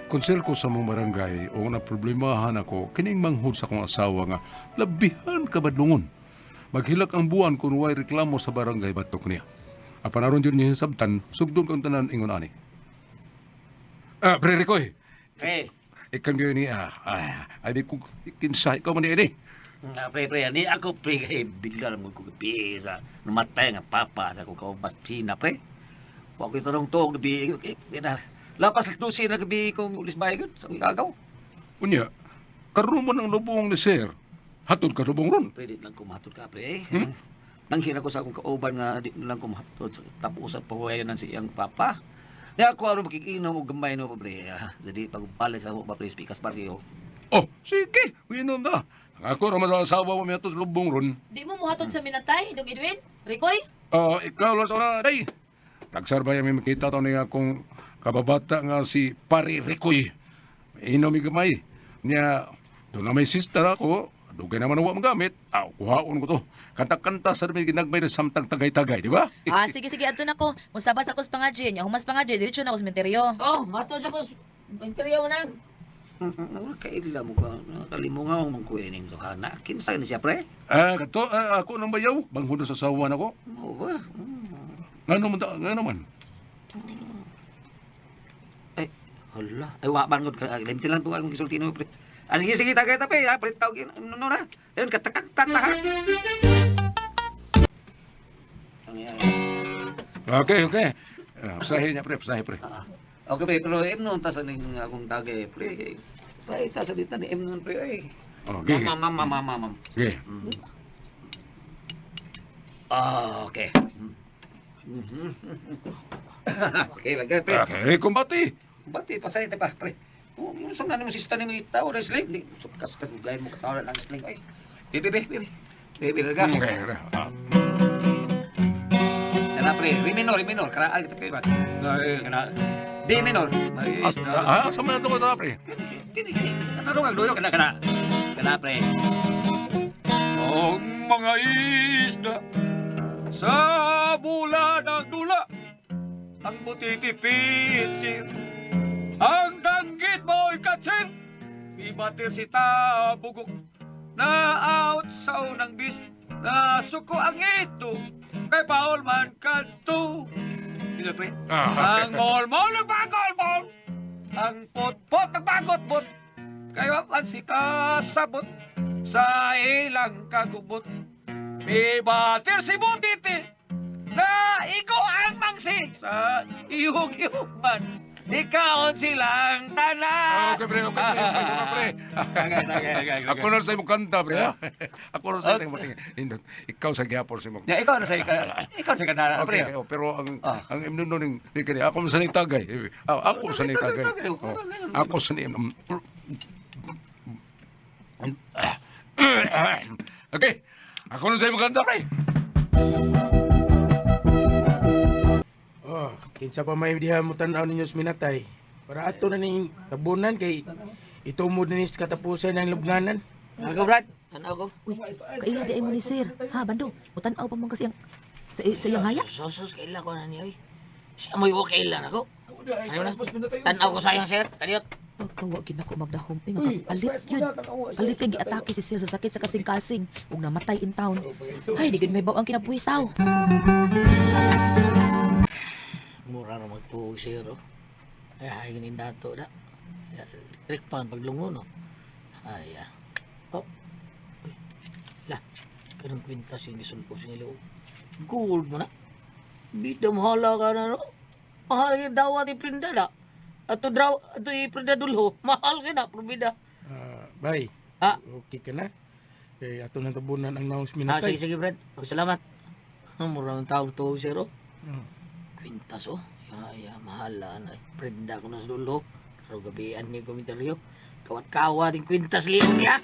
Konsel ko sa mong barangay o na problemahan ako kining manghud sa akong asawa nga labihan ka badlungon. Maghilak ang buwan kung way reklamo sa barangay batok niya. Apan aron jud niya sabtan, sugdon kang tanan ingon ani. Ah, pre Ricoy, Pre, ikaw yun niya. Ay, di ko kinsa ikaw man ini. nga pre, pre, di ako pre kay bigla mo ko gabi sa namatay nga papa sa ko kaubas China pre. Wa ko tarong to gabi okay, na. Lapas alas 12 na gabi kong ulis bayad sa igagaw. Unya, karon mo ng lubong ni sir. Hatod ka lubong ron. Pre, di lang ko mahatod ka pre. Hmm? Nanghina ko sa akong kauban nga di lang ko mahatod sa tapusan pahuwayan sa iyang papa. Di ako aron makikinom og gamay no pre. Ah, jadi pagbalik sa mo ba pre pikas barrio. Oh, sige, uinom na. Ang ako ra man sa asawa mo miadto sa lubong ron. Di mo muhatod sa minatay, Dong Edwin? Ricoy? Ah, ikaw lang sa una, day. Tagsar ba yung may makita to niya akong kababata nga si Pare Ricoy. Inom gamay. Niya, doon na may sister ako. Dugay naman wa magamit. Ah, kuhaon ko to. Kanta-kanta sa may ginagmay na samtang tagay-tagay, di ba? Ah, sige, sige, adto na ko. Musabas ako sa pangadji. Nya, humas pangadji, diretso na ako sa sementeryo. Oh, matod ako sa interior na. Wala kaila mo ka. Nakalimungaw mong kuwining to ha. Na, kinsa ni siya pre? Ah, kato, ah, ako nang bayaw. Banghod na sa asawa na ko. Mo ba? Nga naman, nga naman. Ay, hala. Ay, wa man gud ka. Limti lang to akong gisulti no pre. Ah, sige, sige, tagay ta pre. Ha, pre, tawag no, no na. Ayun, katakak ta ha. Ang yan. Okay, okay. Ah, pasahe niya, pre. Pasahe, pre. Ah, okay pre, pero em nun ta sa ning akong tagay pre. Pre, ta sa dita ni em nun pre ay. Okay. Ma'am, ma'am, ma'am, ma'am, ma'am. Okay. Ah, okay. Okay, lagay pre. Okay, kumbati. Bati, pasay ta pa, pre. Oh, yung saan na mo sista ni mo itaw na sling. Di, sukas ka, gayon mo katawa ng sling. Ay, bebe, bebe, bebe. Bebe, raga. Okay, okay. Ah. Kana, pre, re minor, re minor. Karaan kita, pre. Ba? Ay, kana. D minor. Ay, As, ah, asa man na ito ko pre? Kini, kini. Katarong ang dulo, kana, kana. Kana, pre. Ang mga isda sa bula ng dula, ang butiti pitsir, ang danggit mo'y katsir, ibatir si tabugok, na out sa unang bis, na suko ang ito, kay Paul man kadto. Dito, pre. Ah, Ang mol-mol nagbagol-mol, ang pot-pot nagbagot-bot, kay wapan si kasabot sa ilang kagubot. Bibatir si Butiti, na ikaw ang mangsi sa iyog-iyog man. Ikaon silang tanan. Okay, pre, okay, pre, okay, okay, pre. Okay, okay, okay, okay. Ako na sa imong kanta, pre. Ha? Ako na sa imong kanta. Nindot. Ikaw sa gyapon sa imong. Ya, ikaw na sa ikaw sa kanta, pre. Okay, oh, pero ang Ah. ang imno ning ni kani ako man sa ning tagay. Ah, ako sa ning tagay. Tagay, Oh, ako sa ning. Okay. Ako na sa imong kanta, pre. Oh, kinsa pa may diha mo tan-aw ninyo sa minatay. Para ato na ning tabunan kay itumod na ni sa katapusan ng lubnganan. Ako, Brad. Ano ako? Uy, kaila di ay mo ni sir. Ha, bando, mutan-aw pa man kasi ang sa iyang haya. Sos, kaila ko na niya, oy. Siya mo'y okay lang ako. Ano na? Tanaw ko sayang, sir. Kadiyot. Pagkawa gid nako magdahom eh, nga kapalit yun. Palit kay giatake si sir sa sakit sa kasing-kasing ug namatay in town. Ay, di gid may baw ang kinabuhi taw. Mura na magtuog, sir, oh. Ay, ay, ganin dato, da. Electric pan, paglungo, no? Ay, ah. Oh. Uy. La. Kanang kwintas yung gisulpo sa nila, oh. Gold mo na. Bida mahala ka na, no? Mahal yung dawat iprinda, da. Ato draw, ato iprinda dulho. Mahal ka na, probida. Ah, bay. Ha? Okay ka na. Kay ato nang tabunan ang naong sa Ah, minatay. sige, sige, Brad. Oh, salamat. Ah, mura ng tawag to, sir, oh. Hmm. Kwintas, oh. Ya, ya, mahala na. Prenda ko na sa dulo. Pero gabian ni komentaryo. Kawat-kawat yung kwintas liog ya.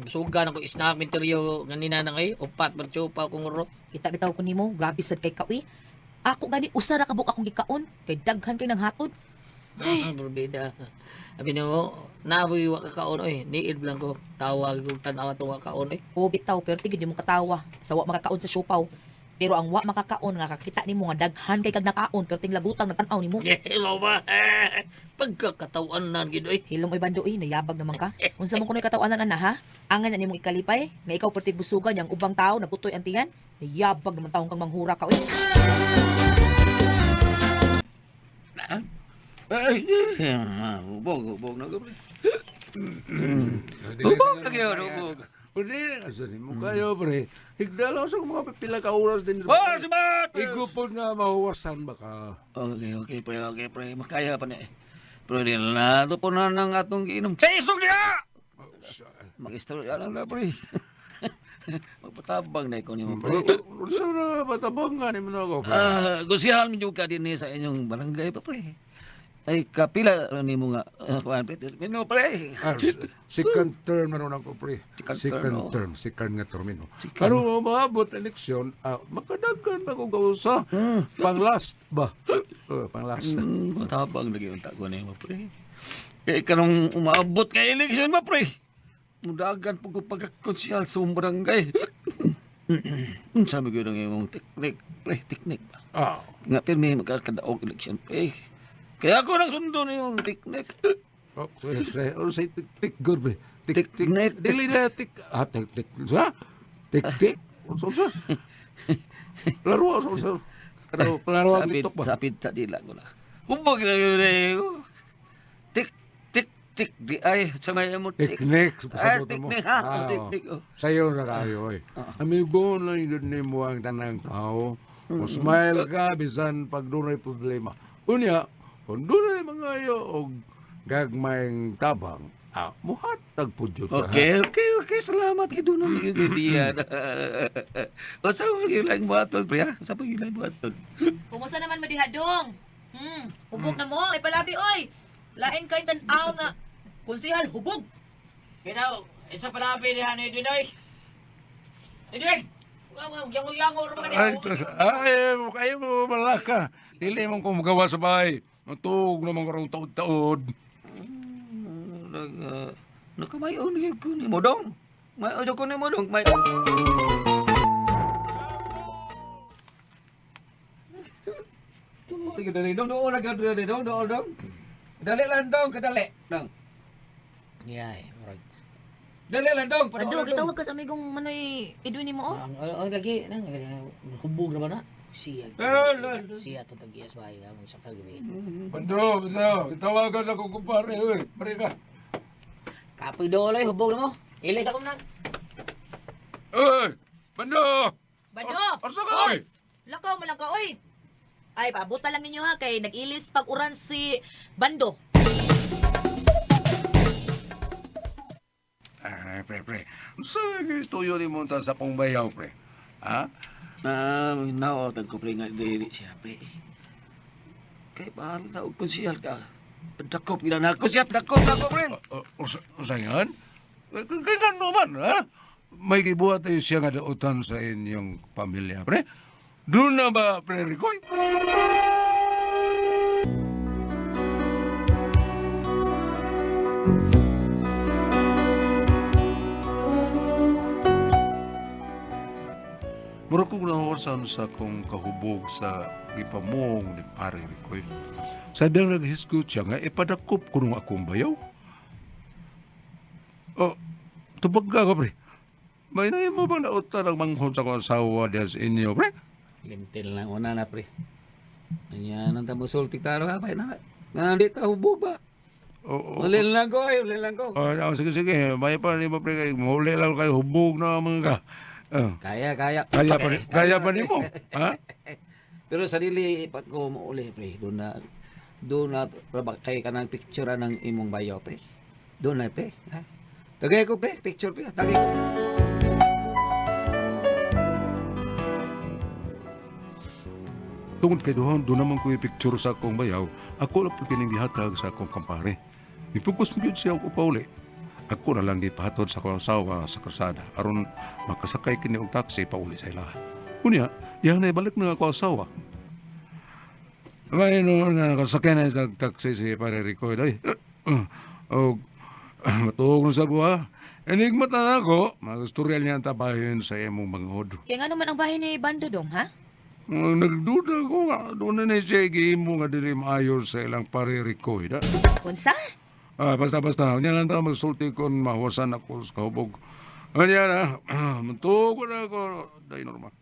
Suga na ko isna komentaryo ganina na ngay. Upat, bartsupa kong urot. Kita bitaw ko nimo, grabe sad kay kawi. Ako gani usa ra ka buok akong gikaon kay daghan kay nang hatod. Ay, Brubida. Abi nimo, naaboy wa ka kaon oy. Niid lang ko tawag kog tan-awa tong wa kaon oy. O bitaw pero tigid mo katawa sa wa makakaon sa siopaw. Pero ang wa makakaon nga kakita nimo nga daghan kay kag nakaon pero ting lagutang nagtan-aw nimo. Mao ba? Pagkakatawan nan gid oy. Hilom oy bando oy, nayabag naman ka. Unsa man kunoy katawanan ana ha? Angan na nimong ikalipay nga ikaw pertig busugan yang ubang tao nagutoy ang tingan. Nayabag naman taong kang manghura ka oy. Ay, hubog, hubog na ko, pre. Hubog na kayo, hubog. Pwede, asa ni mo kayo, pre. Higdalaw sa mga pila ka oras din. Oh, sumat! Igupod nga mahuwasan ba ka? Okay, okay, pre, okay, pre. Makaya pa niya eh. Pero di na, ito po na ng atong giinom. Sa isog niya! Mag-istorya lang na, pre. Magpatabang na ikaw ni mo, pre. Unsa na patabang nga ni mo na ako, pre? Ah, gusihan mo ka din eh sa inyong barangay pa, pre. Ay, kapila ni mo nga, kuan, pre. Termino, pre. Ah, second term na ron ako, pre. Second Second term, oh. term, second nga termino. Pero maabot eleksyon, makadagan ba kung kausa? Pang last ba? Pang last. Matabang lagi ang tago na mo, pre. Kaya kanong umaabot nga eleksyon ba, pre? Mudagan po ko pagkakonsyal sa mong barangay. Sabi ko ng imong teknik, pre, teknik ba? Ah, Nga pirmi magkakadaog eleksyon, pre. Kaya ako nang sundo na yung teknik. oh, sorry, sorry. Oh, say tik tik good, pre. Tik tik. Tik- tik. Dili na tik. Ah, tik tik. Sa? Tik tik. Unsa unsa? Laro unsa unsa? Ano, laro ang Sapit, TikTok ba? sapit sa dila ko na. Hubog na yun eh. Tik, tik, tik, di ay, sa may mo tik. Teknik, Ah, pasabot mo. teknik, ha? Ah, Teknik, oh. Sayo na kayo, oy. Amigo lang yun nimo ang tanang tao. Mo smile ka bisan pag dunay problema. Unya, kung dunay mga iyo og gagmayng tabang, muhatag po jud ka. ha? Okay, okay, okay. Salamat kay Dunong diyan. Unsa man gyud lang buhaton, pre, ha? Unsa man gyud lang buhaton? Kumusta naman mo diha dong? Hubog na mo, ay palabi oy. Lain kay tan-aw na konsihal hubog. Bitaw, isa pa nabi diha ni Edwin oy. Edwin! Yango-yango ra man Ay, ay, kayo mo malaka. Dili mo kung magawa sa bahay. Matug naman karong taod-taod. Nag nakamayon gyud ko nimo dong. Mayo ko nimo dong. May Dali dong, doon na dali dong, doon dong. Dali lang dong, kadali dong. Yay, murag. Dali lang dong. Ado, gitawag ka sa amigong manoy Edwin nimo oh. Ang lagi nang hubog na ba na? Siya. Siya to tagiyas bahay ka mong sakag gabi. Bando, bando, tawagan ako kumpare. Uy, pare ka. Kapoy doloy hubog na mo. Ilis ako na. Uy, bando! Bando! Arsa ka, oy! Lakaw malaka oy. Ay, paabutan lang ninyo ha kay nag-ilis pag-uran si Bando. Ay, pre, pre. Sa tuyo ni mo ta sa kong bayaw, pre. Ha? Ah, naotan ko pre nga dili siya pre. Kay bahala na og konsihal ka. Padakop gina na ako siya, padakop na ako pre. Usayan? Kaya naman, ha? May gibuhat tayo siya nga dautan sa inyong pamilya, pre. Doon na ba, pre Ricoy? Mura kong nahuwasan sa akong kahubog sa gipamong ni pare Ricoy. Sa dang naghisgot siya nga ipadakop ko nung akong bayaw. Oh, tubag ka ko, pre. May na mo bang nautan ang manghod sa akong asawa diya sa inyo, pre? Limtil na una na pre. Anya nang tamo sultik taro ha pa na. Nga di ta hubog ba? Oo. Ulil lang ko, ay, ulil lang ko. Oh, oh, sige, sige. May pa ni mo, pre. Kay Mahuli lang kayo, hubog na mga ka. Ah, Kaya, kaya. kaya pa, kaya pa ni mo. Ha? Pero sa dili pag ko mauli pre, doon na rabak kay kanang picture ng imong bayo pre. Doon na pre. Ha? Tagay ko pre, picture pre, tagay ko. Tungod kay doon, doon naman ko i-picture sa akong bayaw. Ako lang po kining gihatag sa akong kampare. Ipugos mo yun siya ako pauli. Ako na lang gipahatod sa akong asawa sa karsada aron makasakay kini og taxi pauli sa ila. Unya, yang na ibalik na ako asawa. May noon nga nakasakay na sa taxi si Pare Rico. Ay, o, matuog na sa buha. Enigmat na ako. Magstorya niya ang tabahin sa imong manghod. Kaya nga naman ang bahay ni Bando dong, ha? Nagduda ko nga. Doon na ni siya giimo nga dili maayo sa ilang Pare Rico. Da? Unsa? Ah, basta basta. Unya lang ta magsulti kon mahuwasan ako sa kahubog. Unya na. Matuog na ako. Day normal.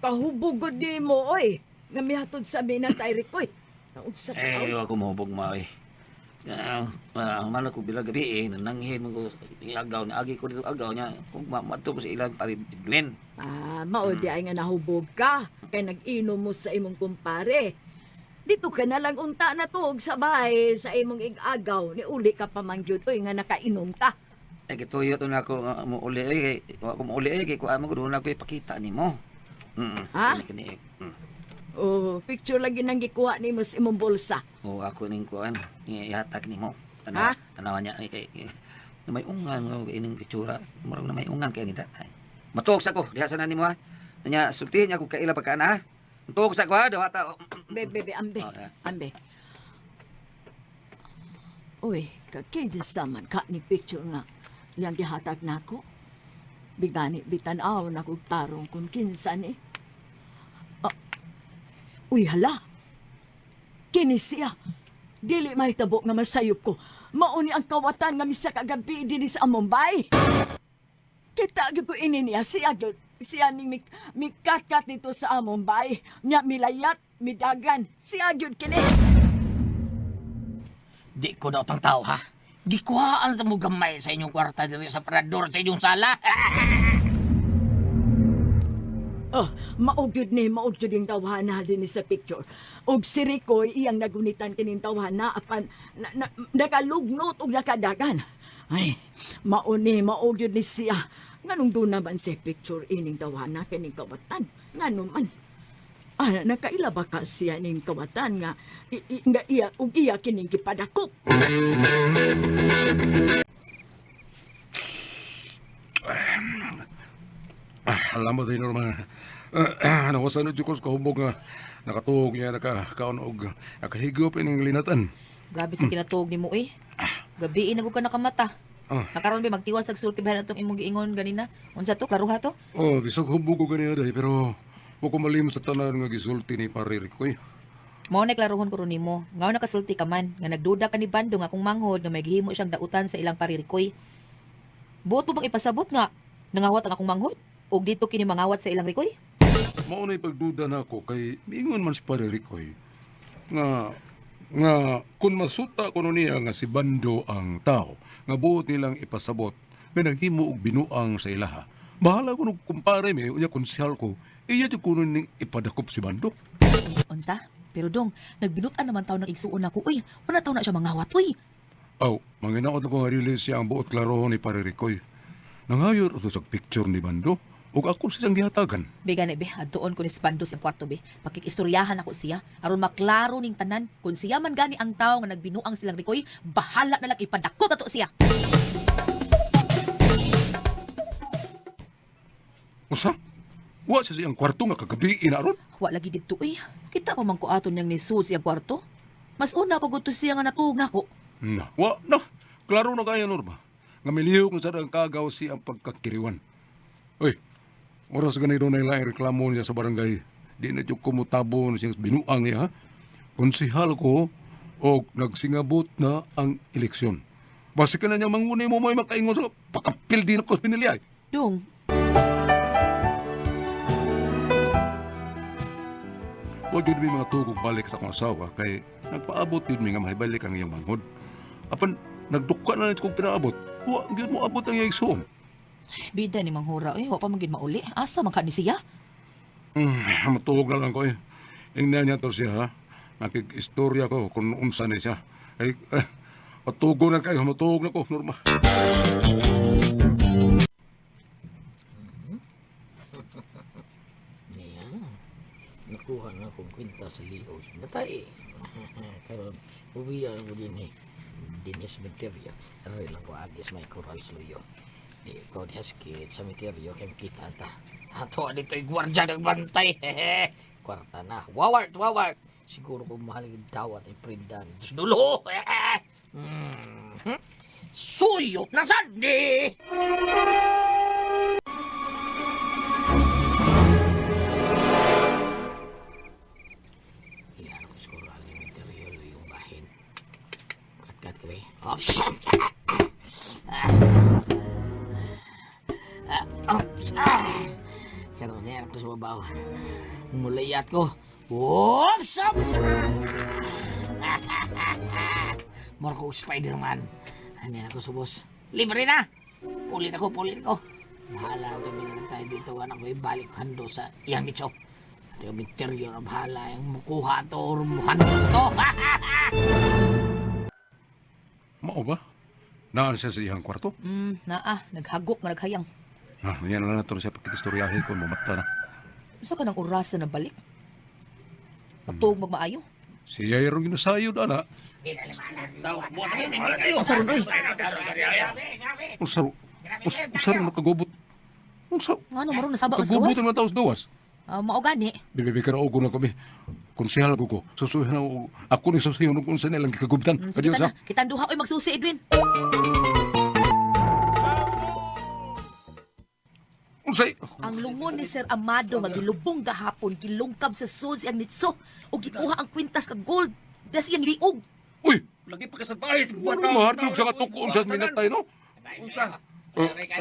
Kahubog ni mo, oy. Nga mihatod sa minatay Rikoy. Naunsa ka, Eh, oy. wa ko mahubog ma eh. Ang malo ko bila gabi eh, nananghin mo ko sa agaw na agi ko dito agaw niya. Kung mato ko sa ilang pare Edwin. Ah, mao di ay nga nahubog ka. Kay nag-inom mo sa imong kumpare. Dito ka na lang unta na tuog sa bahay sa imong igagaw. Ni uli ka pa man gyud, oy, nga nakainom ka. Ay gituyo to na ako nga mo uli eh, kay wa ko mo uli eh kay kuan mo doon ako ipakita nimo. Ha? Kini kini. Oh, picture lagi nang gikuha nimo sa imong bulsa. O ako ning kuan, ihatag nimo. Ha? Tanawa, tanawa niya eh, kay na may ungan nga ining pitsura. Murag na may ungan kay nita. Ay. Matuog sa ko, diha sa na nimo ha. Nya sultihin niya kung kaila pagkaan ha. Matuog sa ko ha, dawata. Be, be, be, ambe. Oh, eh. Ambe. Uy, kakindi man ka ni picture nga. Yang gihatag nako. Bigani bitanaw na kog tarong kung kinsa ni. Ah, uy, hala. Kini siya. Dili mahitabo nga masayop ko. Mauni ang kawatan nga misa kagabi dinhi sa Mumbai. Kita gyud ko ini niya siya gyud siya ning mikatkat dito sa among bay. Nya milayat, midagan. Siya gyud kini. Di ko daw tang tao, ha? Gikuhaan ta mo gamay sa inyong kwarta diri sa parador sa inyong sala. Oh, mao gyud ni, mao gyud yung tawhana dinhi sa picture. Og si Ricoy iyang nagunitan kining tawhana apan na, na, nakalugnot og nakadagan. Ay, mao ni, mao gyud ni siya. Nganong doon naman sa picture ining tawhana kining kawatan? Ngano man? Ah, nakaila ba ka siya ning kawatan nga nga iya ug iya kining gipadakop? Ah, alam mo, Day Norma. Nawasan na ko sa kahubog nga nakatuog niya, nakakaon og nakahigop ining linatan. Grabe sa kinatuog nimo eh. Gabi na gud ka nakamata. Ah. Nakaron ba magtiwas sa sulti bahin atong imong giingon ganina? Unsa to? Klaruha to? Oh, bisag hubog ko ganina day, pero wa ko malimot sa tanan nga gisulti ni Pare Rico. Eh. Mao na klaruhon ko ron nimo. Nga nakasulti ka man nga nagduda ka ni Bando nga kung manghod nga may gihimo siyang dautan sa ilang paririkoy. Buot mo bang ipasabot nga nangawat ang akong manghod? Og dito kini mangawat sa ilang rikoy? Mao na'y pagduda na ako kay miingon man si Pare Rico eh, nga nga kung masuta kuno niya nga si Bando ang tao nga buot nilang ipasabot nga naghimo og binuang sa ilaha. Bahala ko nung kumpare mi unya konsehal ko iya jud kuno ning ipadakop si Bando. Unsa? Pero dong, nagbinutan naman taw ng igsuon nako. Uy, wala taw na siya mangawat uy. Aw, manginaot ko nga dili siya ang buot klaro ni Pare Ricoy. Nangayor ato sa picture ni Bando ug ako siyang gihatagan. Be gani be, adtuon ko ni Spando sa kwarto be. Pakikistoryahan ako siya aron maklaro ning tanan kung siya man gani ang tawo nga nagbinuang silang rikoy, bahala na lang ipadakop ato siya. Usa? Wa siya siyang kwarto nga kagabi ina ron. Wa lagi didto uy. Kita pa man ko ato niyang nisud siya kwarto. Mas una pa gud to siya nga natuog nako. Na, wa na. Klaro na kaya Norma. Nga milihok na sa ang kagaw siya ang pagkakiriwan. Uy, oras ganito na ilang reklamo niya sa barangay. Di na jud kumutabo na siyang binuang niya. Ha? Konsihal ko o nagsingabot na ang eleksyon. Basi ka na niya mangunay mo may makaingon sa pakapil din ako sa pinilya. Dong, Wa jud mi mga tugog balik sa akong asawa kay nagpaabot jud mi nga mahibalik ang iyang manghod. Apan nagduka na kong pinaabot. Wa gyud mo abot ang iyang igsoon. bida ni Manghura uy, wa pa man gid mauli. Asa man ka ni siya? Matuog na lang ko eh. Ingnan niya to siya ha. Nakig-istorya ko kung unsa ni siya. Ay, eh, matugo na kayo, matuog na ko, Norma. Niya. Nakuha na akong kwenta sa liog. Natay. Karon uwi ako din eh. Din sa cementerio. Aroy lang ko agis may coral sluyo. Di ko di haskit sa cementerio kay makita ta. Ato dito gwardya nagbantay. Hehe. Kwarta na. Wawart, wawart. Siguro kung mahal yung dawat ay prindan. Diyos dulo. Mm. Suyop na sandi! Iyan ko siguro ang material yung bahin. Kat-kat ko eh. Oops! Oops! Ah! Pero niya ko sa babaw. Mulayat ko. Oops! Oops! Mura ko Spider-Man. Ano ako sa boss. Libre na! Pulit ako, pulit ko. Bahala ito, tayo dito. Anak ko, ibalik hando sa iyang nicho. At yung misteryo na bahala yung mukuha to or muhando sa to. Mao ba? Naan siya sa iyang kwarto? Naa, naghagok nga naghayang. Ah, yan na lang nato siya pagkikistoryahe ko, mamata na. Unsa ka ng orasa na balik? Magtuog magmaayo. Siya yung ginasayod, ana. Unsa ron oy? Unsa unsa ro nakagubot? Unsa Ngano maron nasaba mas kagubot gawas? ang taos gawas? Ah, mao gani. Bibi ka og na kami. Konsehal ko ko. Susuhin ako. Ako ni susuhin kung unsa nilang gikagubtan. Sige Kadiyos ta ha. na. Kitang duha oy magsusi Edwin. Unsay? Ang lungon ni Sir Amado nga gilubong gahapon gilungkab sa sud siyang nitso ug gikuha ang kwintas ka gold das iyang liog. Uy, Lagi pa ka sa bahay. ano mahardog sa katukoon sa minatay no? Unsa?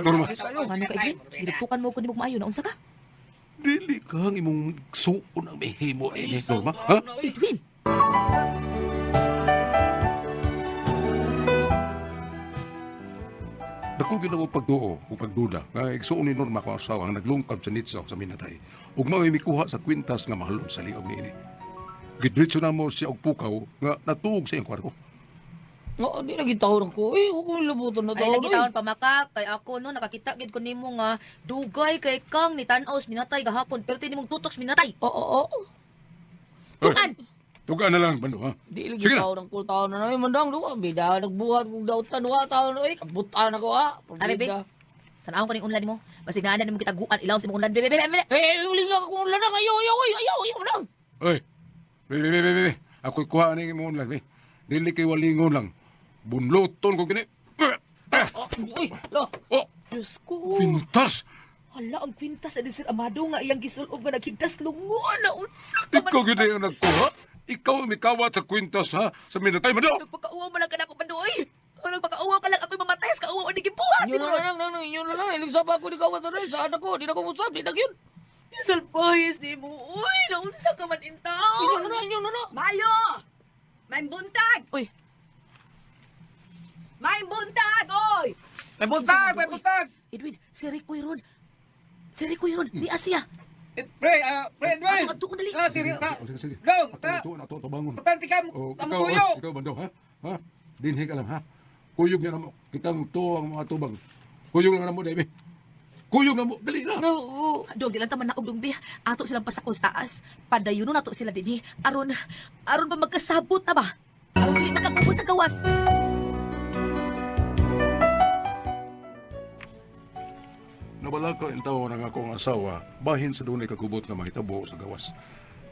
Norma, Ngano ka Edwin? Gilugtukan mo ko nimo maayo na unsa ka? dili kang imong suon ang mahimo ini, Norma. Ha? Edwin. Dako gyud ako pagduo o pagduda nga igsuon ni Norma ko asawa ang naglungkab sa nitso sa minatay ug mao'y mikuha sa kwintas nga mahalon sa liog niini. Gidritso na mo siya og pukaw nga natuog sa iyang kwarto. Oo, di lagi taon ko. Eh, huwag kong labutan na Ay taon. lagi taon pamaka kay ako no nakakita gid ko nimo nga dugay kay kang ni tan-aw sa minatay gahapon perti nimong tutok sa minatay. Oo, oo, oo. Tukan. Tugaan na lang, bando, ha? Di lagi Sige na. taon ang kul taon na namin. Mandang, duwa. Bida, nagbuhat kong dautan. Wa, taon. Ay, kabutan ako, ha. Are, be. Tan-awon ko ning unlan nimo. Basig naa na nimo kitaguan ilawom sa imong unlan. Be be be be. be. Eh, uli nga akong lanang. Ayaw, ayaw, ayaw, ayaw, ayaw lang. Oy, be, be, be, be, be. Ako'y kuha ning imong lang, be. Dili kay walingon lang. Bunloton ko kini. Ah! Oh, uy, lo. Oh, Diyos ko. pintas! Hala ang kwintas ni Sir Amado nga iyang gisulob nga naghigdas lungon na unsa ka man. Ikaw gyud ang nagkuha. Ikaw ang mikawat sa kwintas, ha? Sa minatay, bando! Nagpakauwaw man lang ka na ako pandoy. Nagpakauwaw ka lang ako'y mamatay sa kauwaw ni gibuhat. Yun na lang, nang, yun na lang. Ilig sa ako, di ka wasa rin. Saan ako? Di na ko usap, di na yun. Salpahis ni mo. Uy, naunsa ka man Yun intaon. na lang, yun na lang. Mayo! May buntag! Uy, May buntag, oy! May buntag, may buntag. Edwin, si Ricoy ron. Si Ricoy ron, di Asya. Eh, Pre, pre, Edwin. Ato, ato, dali. Ah, siri, ta. Oh, sige, sige. Dong, Ato, ta. ato, ato, tabangon. Importante ka, Oh, amo ikaw, kuyo. oy, ikaw bando, ha? Ha? Dinhi ka lang, ha? Kuyog niya na mo. Kitang to ang mga tubang. Kuyog na mo, debe. Kuyog na mo. Dali na. Oo. Dong, di lang taman naog dong bi. Ato silang pasakol sa taas. Padayon na nato sila dinhi. Aron, aron pa magkasabot na ba? Aron dili makagubot sa gawas. Nawala ka ang tawo ng akong asawa, bahin sa dunay kagubot nga mahitabo sa gawas.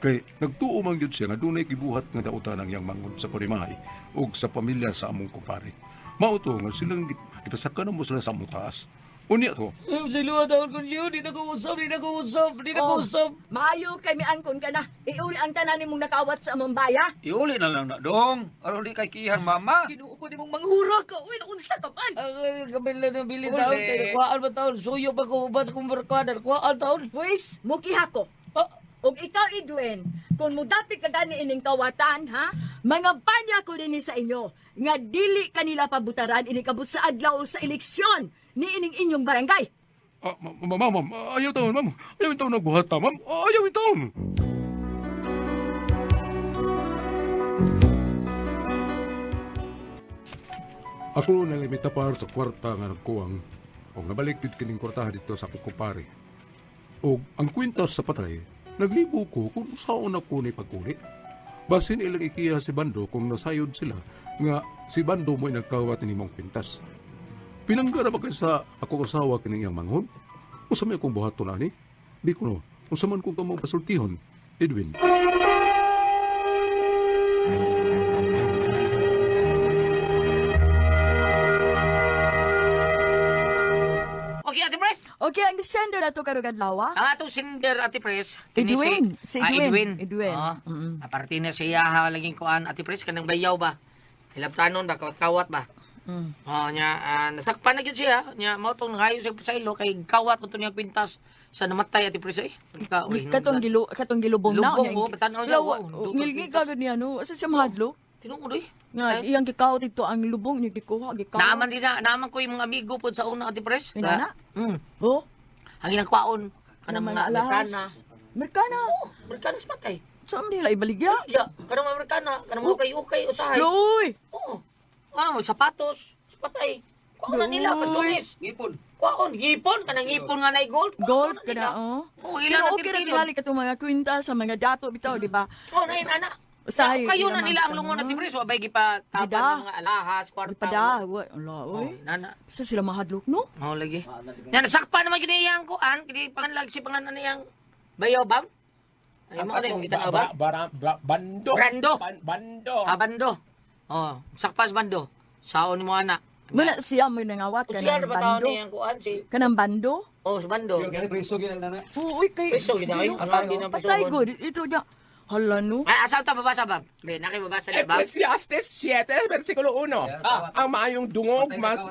Kay nagtuo man gyud siya nga dunay gibuhat nga dautan ang iyang manghod sa panimahay ug sa pamilya sa among kumpare. Mao to nga silang gipasaka na mo sila sa among taas. Unya to, Eh, sa luha taon ko yun. Di na ko usap, di na ko usap, di na ko Oh. usap. Mayo kay miangkon ka na. Iuli ang tanan nimong nakawat sa among baya. Iuli na lang na, dong. Aron di kay kihan, mama. Ginoo ko nimong manghura ka. Uy, naunsa ka man. Ang kabila na bili Uli. taon. Kaya kuhaan ba taon? Suyo pa ko ubas kong barkada. Kuhaan taon. Pwes, mukiha ko. Ah, Og ikaw, Edwin, kung mudapit ka gani ining kawatan, ha? Mga banya ko din sa inyo, nga dili kanila pabutaran ini kabut sa adlaw sa eleksyon ni ining inyong barangay. ah, ma'am, ma'am, ayaw taon, ma'am. Ayaw taon nagbuhat ta, ma'am. Ayaw taon. Ako na mitapar sa kwarta nga nagkuwang og nabalik gyud kining kwartaha dito sa akong kumpare. Og ang kwintas sa patay, naglibo ko kung saon ako ni pagkuli. Basin ilang ikiya si Bando kung nasayod sila nga si Bando mo'y nagkawat ni mong kwintas. Pinanggara ba kay sa ako asawa kining iyang manghod? Usa may akong buhaton ani? Di ko no, unsa man kung kamo pasultihon, Edwin. Okay, Ate Pres. Okay, ang sender na to karong adlaw. Ang atong sender, Ate Pres. kini Edwin. Si Ah, Edwin. Edwin. Edwin. Oo. Aparte na siya ha, laging kuan, Ate Pres, kanang bayaw ba? Hilabtanon ba? Kawat-kawat ba? Oh, nya nasakpan na gyud siya. Nya mao tong ngayo siya sa ilo kay kawat mo to niya kwintas sa namatay, Ate Pres eh. Ikaw, uy, Katong gilu katong gilubong na. Lubong, oh, patanaw niya, Lawa, wow, dutong ngilgi kwintas. ka gud niya no. Asa siya mahadlok? Tinuod eh. Nga iyang gikaw dito ang lubong niya gikuha gikaw. Naaman din na, naaman ko yung mga amigo po sa una, Ate Pres. Inana? Oh, Ang ginagkwaon kanang ng mga alahas. Amerikana. Amerikana. Oh, Amerikana sa matay. Saan nila ibaligya? Ya, kanang mga Amerikana, kanang mga ukay-ukay usahay. Loy! Oo. Ano mo, sapatos, patay. Kuwaon na nila, Uy. kasunis. Ngipon. Kuwaon, gipon, kanang ngipon nga na gold. Kuwaon Gold na ka nila. na, oh. Oo, ilan Pero na okay ra tintilon. tingali katong mga kwinta sa mga dato bitaw, di ba? Oo, na ana. Usahay, Kayo na ilang nila ang mga lungon na tanong. tibris, wabay gipa tapan Gida. ng mga alahas, kwarta. Di pa da, wa, ala, Oh, oy. nana. Sa sila mahadlok, no? Oo, lagi. Nga, nasakpa naman gini iyang kuan, kini panganlag si pangalan niyang bayaw bam. Ay, mo ano yung gitanaw ba? Bando. Brando. Bando. Ah, bando. Oh, sakpa sa bando. Saon ni mo ana. Muna siya mo nangawat Kung siya kanang na ba tao bando. niyang kuan si Kanang bando? Oh, sa bando. Pero preso gyud na na. Oo, uy, kay... Preso gyud ay. Ang di na Patay presohon. gud. Ito niya. Hala, no? Ay, asa ta babasa ba? Be, naki babasa di ba? Ecclesiastes 7, versikulo 1. Ang maayong dungog mas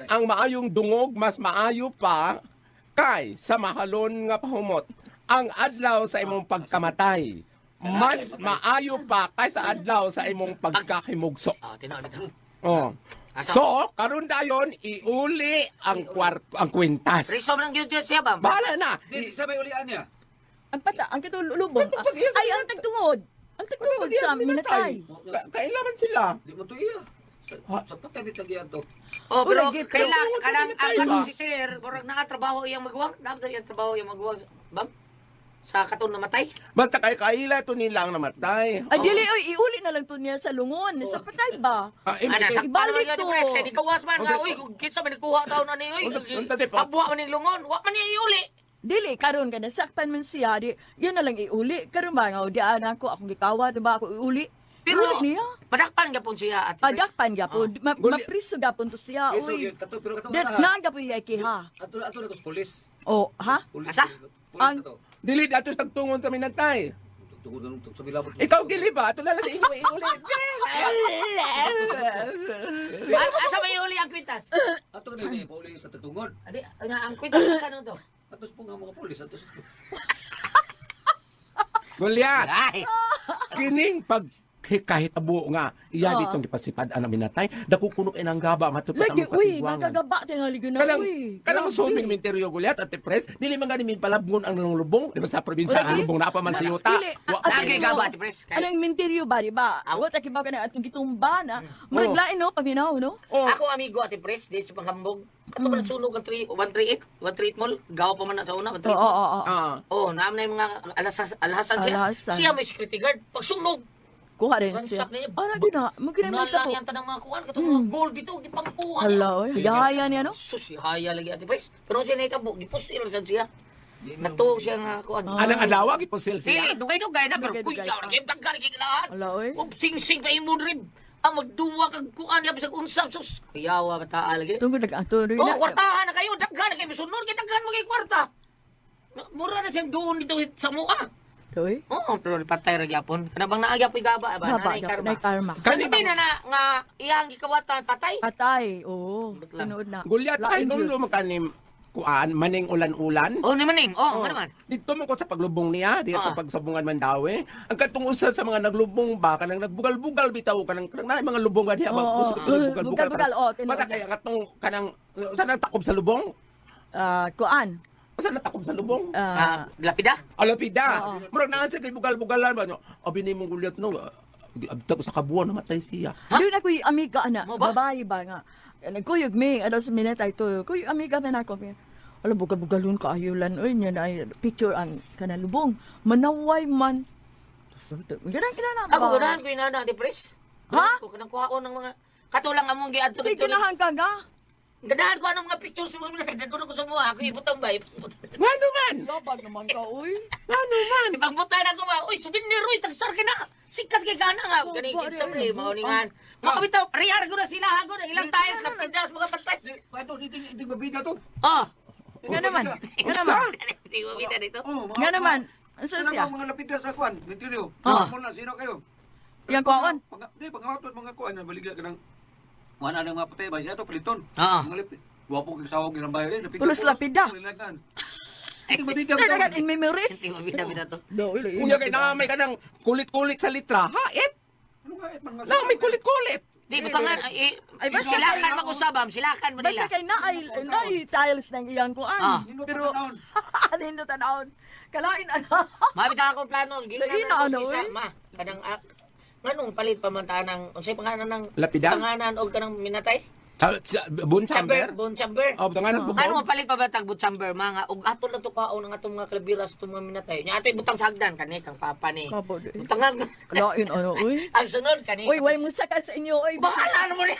ang maayong dungog mas maayo pa kay sa mahalon nga pahumot. Ang adlaw sa imong pagkamatay mas maayo pa kay sa adlaw sa imong pagkahimugso. Ah, tinuod bitaw. Oh. So, karon dayon iuli ang kwarto ang kwintas. Preso man gyud siya ba? Bahala na. Di sa may ulian niya. Ang pata, ang katong lubong. Pag- pag- Ay, ang tagtungod. Ang tagtungod sa minatay. Kailangan sila. Di mo to iya. Sa patay bitag iyan to. Oh, pero Uy, lagi, kaila pero- kanang ang Minatay ba? kanang si sir, murag nakatrabaho iyang maguwang, dapat iyang trabaho iyang maguwang, bam? Sa katong namatay. Basta kay kaila to nila ang namatay. Ay, dili, oy, iuli na lang to niya sa lungon. Sa patay ba? Ah, eh, Ana, sakpa Ibalik naman gyud to. pres kay di kawas man nga uy, kung kinsa man nagkuha taon ani uy. Unsa, unsa, tipo? Abwa man ning lungon, wa man niya iuli. Dili, karon ka nasaktan man siya, di, yun na lang iuli. Karon ba nga, di ana ko, akong gikawa, di ba ako iuli? Pero Iuli niya. padakpan gyapon siya at Adakpan gapon, Guli- mapriso gapon to siya, Preso uy. gyud kato pero kato. Then, naa gapon iya kiha. Ato ato na to pulis. Oh, ha? Pulis. Asa? Pulis Ang- na to. Dili dato sa tagtungon sa minatay. Tugod na sa bilabot. Ikaw gili ba? Ito na lang sa inyo iuli. Asa may iuli ang kwintas? Ato na ni pauli sa tagtungod. Adi, nga ang kwintas sa ano to? Ato po nga mga pulis ato. Goliath, Ay, kining pag kahitabo nga iya Oo. ditong gipasipad ang minatay dako kuno inang gaba matud pa sa Lagi, among uy, katigwangan. magkagaba tingali na, Kanang uy. kanang Grabe. suming minteryo Goliath at pres dili man gani min palabngon ang lubong di ba sa probinsya ang Lagi. lubong naa pa man sa yuta. Dili, Wa- Lagi gaba, Ate Pres. Kay- Anong minteryo ba, di ba? Aw. Wa ta kibaw ka na atong gitumba na. Murag lain, no? Paminaw, no? Oh, Ako amigo Ate Pres, dito sa Panghambog. Kato man sunog ang 3 138, 138 mall. Gawa pa man na sa una, 138. Oo, oo, oo. ah. Oh, naam na yung mga alhasan siya. Alhasan. Siya may security guard. Pag sunog, Kuha rin siya. Ransak na niya. Ah, lagi na. Magkinamita nala po. niya ang tanang mga kuwan. Katong mga gold dito, gipangkuha niya. Hala, oy. Gaya niya, no? Sus, haya lagi Ate Pres. Pero siya naitabo, gipusil siya siya. Natuog siya nga kuwan. Anang adlaw gipusil siya. Dili, dugay-dugay na, pero Dugay-dugay kuya, pa. lagi, daghan, lagi lahat. Hala, oy. Kung sing-sing pa imong rib. Ang magduwa kag kuan, ya bisag unsab sus. Kuyawa bataa lagi. Tungkol nag ato. Oh, kwartahan na kayo, daghan na kayo misunod kay daghan mo kay kwarta. Mura na siyang doon dito sa mua. Oy. Oo, pero patay ra gyapon. Kana bang naa gyapoy gaba ba? Gaba, Nanay gaba, karma. nay karma. Kani Kani na na nga iyang gikawatan patay. Patay, oo. Ba't lang? Tinuod na. Goliath ay Lain nung yun. lumakanim kuan maning ulan-ulan. Oh, ni maning. Oh, oh. naman. Dito man ko sa paglubong niya, diya sa Ah. pagsabungan Mandawi. Ang katong usa sa mga naglubong ba kanang nagbugal-bugal bitaw kanang kanang naay mga lubong nga diha ba Oo, gusto oo. bugal-bugal. Bugal-bugal, oo, tinuod Bata na. kaya katong kanang sa nagtakob sa lubong? Ah, kuan. Usa natakob sa lubong? Ah, Ah, lapida. Alapida. Murag naa siya kay bugal-bugalan ba nyo. Abi ni mong Goliath no. Abta ko sa kabuan namatay siya. Doon ako'y amiga ana, Mo ba? babae ba nga. Nagkuyog mi, ano sa minute ay to. Kuyog amiga man ako. Alam bugal-bugalon ka ayulan oy nya na ay picture ang kanalubong. Manaway man. Ganang kinana ba? Ako ganahan ko inana, Ate Pres. Ha? Ko kanang kuhaon ng mga katulang among giadto Sige, dito. ganahan ka ga. Ganahan ko anong mga pictures sa mga minatay. Dadulog ko sa mga ako ibutang ba? Ngano man? Labag naman ka, uy. Ngano man? Ibangbutan ako ba? Uy, souvenir, uy, tagsar ka na. Sikat kay gana nga. Oh, Gani bari, kinsa ay, pre, nabuang. mauningan. Mga bitaw, parehar ko na sila hago na ilang tayo sa pindas mga pantay. Ito, hindi mabida to. Oh. Nga naman. Nga naman. Hindi mo bida dito. Oh, mga- Nga naman. Asa Ano siya? ang mga lapida sa kuan? Mentiryo. Ah. Mo na sino kayo? Yang kuwaon. Pag di pangawat mga kuan na baligya ka ng wala nang mga patay ba siya to paliton. Ah. Mga lapid. Wapo kay sawag ng bayo eh, lapid. Pulos lapida. Hindi mabida. Nadagan in memory. Hindi mo bida bida to. Kunya kay na may kanang kulit-kulit sa litra. Hait. Ano nga eh, mga Na may kulit-kulit. Di butangan eh, Ay, basta silakan mag-usabam, silakan mo nila. Basta kay naay naay tiles ng iyang kuan. Ah. Pero nindot tanawon. Kalain ana. Mabita akong plano, gilna Lain na na, ano, ako sa isa, eh. ma. Kanang nganong palit pa man ta ng unsay pangalan ng Lapida? Pangalan og kanang minatay? Sa bone chamber? Bone chamber. Oh, butangan sa bubong. Ano palit pa ba tag bone chamber mga og ato na to kaon ang atong mga kalabiras atong mga minatay. Nya ato ibutang sa hagdan kani kang papa ni. Kabo, di. Butangan. Kalain ano, uy. Ang sunod kani. Uy, way mo saka sa inyo, uy. Bahala na mo ni.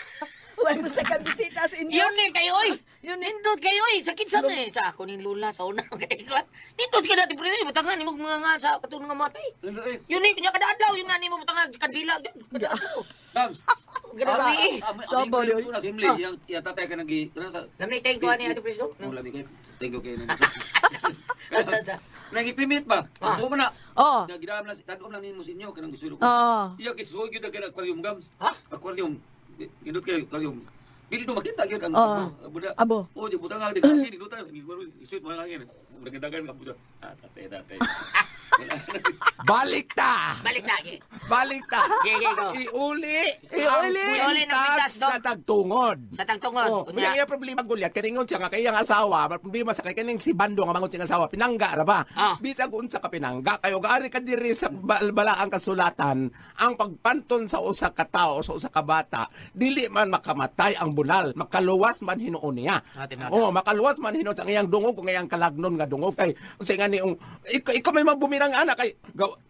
Way mo saka bisita sa inyo. Yun ni kayo oy. Yun ni. Nindot kayo oy. Sakit sa ni sa ako ning lula sa una kay ko. Nindot kay dati pre butangan nimo mga nga sa katong nga matay. Yun ni kunya kada adlaw yun nga nimo butangan kandila kada adlaw. Dam. Grabe. Sabo, di, oy. Simli, yang yang tatay ka nagi Lamay tayo ko ani ato preso. Oh, labi kay. Thank you kay. Sa sa. Nangipimit ba? Ah. Mo na. Oh. Nagidam na tadom lang nimo sa inyo kanang gusto ko. Ah. Iya kisuoy gyud ang aquarium gams. Ha? Aquarium. Gindot kayo aquarium. Dili do makita gyud ang Ah. buda. Abo. Oh, di butang ang di kangin, dito tayo. Isuot mo ang hangin. Dagan ka busa. Ah, tatay, tatay. Balik ta. Balik lagi. Balik ta. Ge, ge, go. Iuli. Iuli. Iuli ng ang pintas, pintas dog. sa tagtungod. Sa tagtungod. Oh, Unya. unya iya problema gulyat kaningon siya nga kay iyang asawa, may problema sa kay kaning si Bando nga mangon siyang asawa pinangga ra ba. Ah. Bisag unsa ka pinangga kayo gaari ka diri sa balaang kasulatan ang pagpanton sa usa ka tawo sa usa ka bata dili man makamatay ang bunal, makaluwas man hinuon niya. Ah, tinata. Oh, makaluwas man hinuon sa iyang dungog kung iyang kalagnon nga dungog kay unsa nga ni ung ikaw may mabumirang anak kay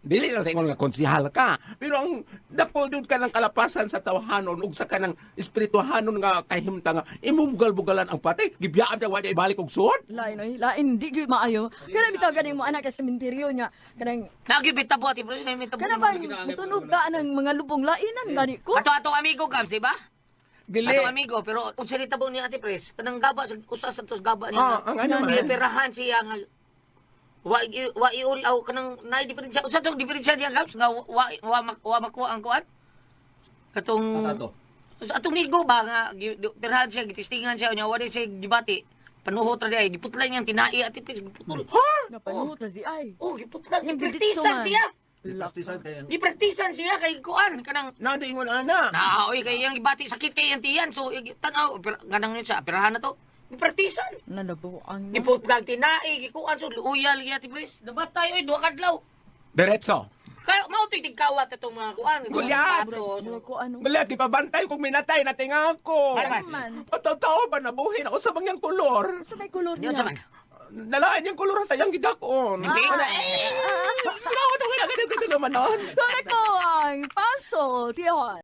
dili lang sa ingon nga konsihal ka pero ang dako jud ka ng kalapasan sa tawhanon ug sa kanang espirituhanon nga kahimta nga imubugal-bugalan ang patay gibiyaan niya wa niya ibalik og suod. Lain oy, lain di gyud maayo. Kana bitaw ganing mo anak sa sementeryo niya. Kanang Nagibita po ati preso na kana bang mutunog ka ng mga lubong lainan gani ko. Ato ato amigo kam, di ba? Dili. Ato amigo, pero unsa ni tabong niya ati pres, kanang gaba sa usa sa tos gaba niya. Ah, ang ano man? Giperahan siya nga wa iulaw kanang naay diferensya. Unsa tong diferensya niya Gabs nga wa makuha ang kuan? Katong Ato. Sa atong migo ba nga perahan siya gitistingan siya unya wa di siya gibati. Panuhot ra di ay giputlan niyang tinai ati pres giputol. Napanuhot na di ay. Oh, giputlan Yung giditso gipraktisan man. siya. Pastisan kay ang Gipraktisan siya kay kuan kanang Na di ingon ana. Na, oy, kay iyang gibati sakit kay iyang tiyan. So, tanaw, ganang yun siya, perahan na to. Gipraktisan. Nanabuang na. Giputlang tinai, gikuan so luya lagi ati pres. Nabatay oy duha ka adlaw. Diretso. Kaya mao to'y tigkawat atong mga kuan. Gulyat! Mura ko ano. Gulyat gipabantay kong minatay na tinga ko. Ano man? Man. Totoo ba nabuhin ako sa bangyang kolor? Sa may kolor Yun niya. sa man. Nalaan yung kolor sa iyang gidakon. Hindi. Ana, eh, Salamat ako na ganito naman nun. Correct ko ang paso, Tihon.